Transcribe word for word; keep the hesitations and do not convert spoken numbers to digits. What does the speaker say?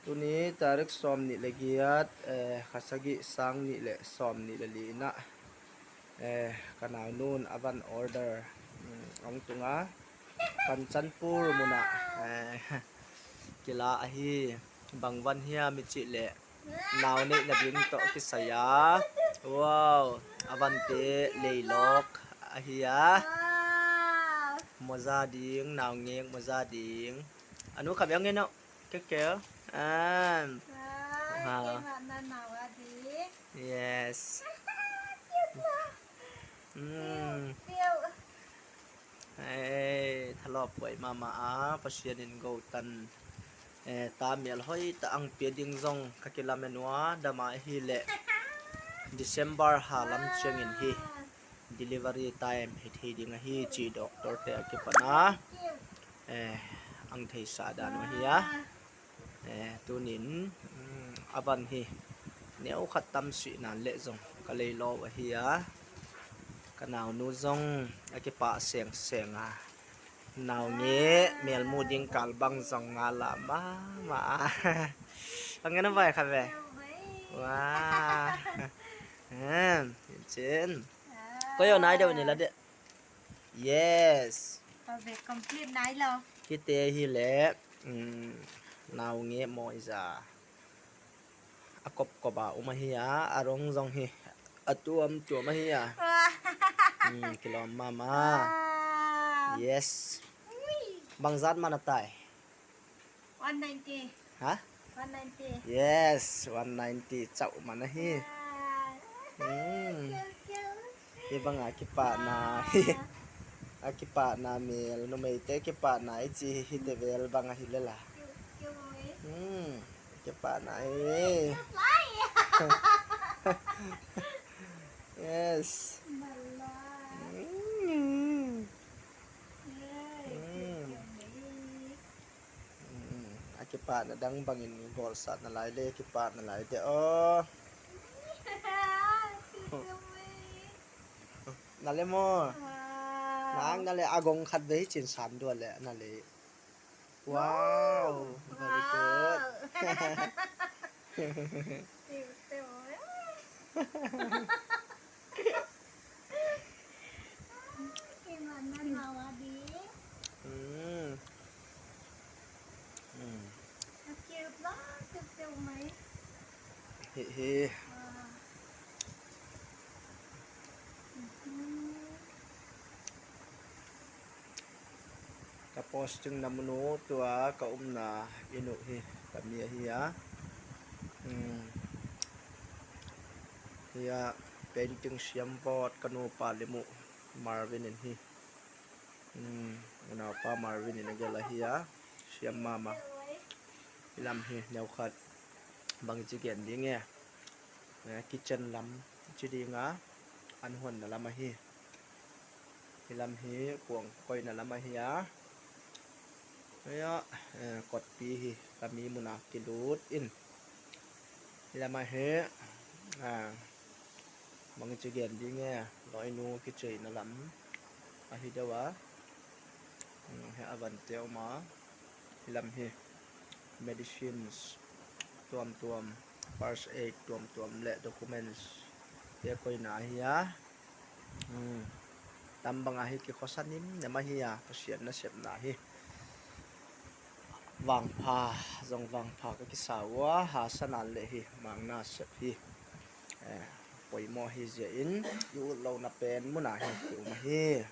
Tuni tarik sawm nih le giat, eh, kha sagih, sang nih le sawm nih le li in ah, eh, ka naunun a van order, mm, hong tunga Kanchanpur munah, eh, kila ahi. Bang van hiam i cih leh nau neih nading tawh kisai a. Wow, a vante leilawk ahi a. Mawza ding, naungek mawza ding. A nu kha biang ngen aw. Keke. Ah. Wow, ha. Keimah na nau a ding. Yes. Cute lah. Mm. Cute, cute. Hei, thalawp huai mahmah a, Pasian in gotan, eh, ta mial hoih ta ang pia ding zong ka kilamen ua, dam a hi leh December ha lam ciangin hi delivery time hi thei ding ahi ci doctor te a kipan a, eh, ang theisa dan uh ahi a. Eh, tunin, mm, a van hi neu khat tam sih nan leh zong ka leilawk ahi a. Ka naunu zong a kipah sengseng a. Naungek melmu ding kal bang zong nga la mahmah a. A ngen a vai kha ve. Wow. Em, cin. Koi aw nai deuh ni la deuh. Yes. Perfect, complete nai lo. Kite hi leh, mm, naungek mawi za. A kopkop a um ahi a, a rong zong hi a tuamtuam ahi a. Wah. Mm, kilawm mahmah. Wah. Yes. Ui. Bangzat man a tai? One ninety. Ha? One ninety. Yes, one ninety. Chauh man ahi. Ah. Hmm. Cute, cute. Hi bang a kipahna. Ah. A kipahna mel, numeite kipahna i ci hi te vel bang ahi lela. Cute, cute. Hmm. Kipahna hi. Cute lai. Yes. Bala. Hmm. Yay, cute, cute. Mm, a kipahna dang bangin bawlsat na lai le, kipahna lai de aw. Na le maw? Wow. Nang na le a gong khat ve hi cin san dua le na le. Wow, very good. Wow. Cute, cute. Mm. Mm. Cute lah, cute, cute mai. Hi, hi. Ah. Mhm. Ka posting na mun uh tua ka umna inn uh hi, ka mi ahi a. Hmm. Hi a painting siam vawt ka nupa lim uh Marvin in hi. Hmm. Unaupa Marvin in a gel ahi a. Siam mahmah. Hi lam hi neu khat. Bang ci gen ding e. Eh, kitchen lam ci ding a, an honna lam ahi. Hi lam hi kuang koina lam ahi a. Hia, eh, kotpi hi ka mi muna kilut in. Hi lam ahi, ah, bang ci gen ding e, lawinu kiceina lam ahi deuh a. Hmm, hi a vante om a. Hi lam hi medicines tuamtuam, first aid tuamtuam le documents te koina ahi a. Hmm. Tam banga hi kikhosa nimnem ahi a, Pasian nasepna hi. Vangpha zong vangpha ka kisa ua, hasa nan le hi mangna sep hi. Eh, poimawh hi zia in i ut lohna pen muna hi ki um ahi.